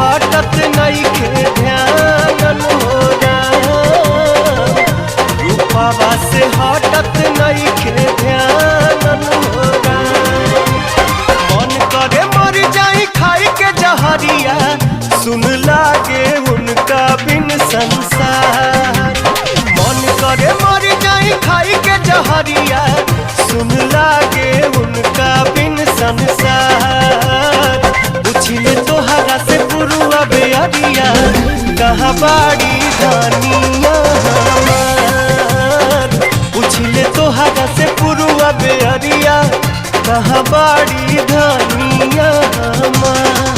हटत नइखे ध्यान हो राम। रूपावा से हटत नइखे ध्यान हो राम। मन करे मर जाई खाई के जहरिया, सुन लागे उनका बिन संसार। मन करे मर जाई खाई के जहरिया, सुन लागे उनका बिन संसार। पूछिले तोहरा से पुरुआ बेअरिया, कहाँ बाड़ी धनिया हमार। पूछिले तोहरा से पुरुआ बेअरिया, कहाँ बाड़ी धनिया हमार।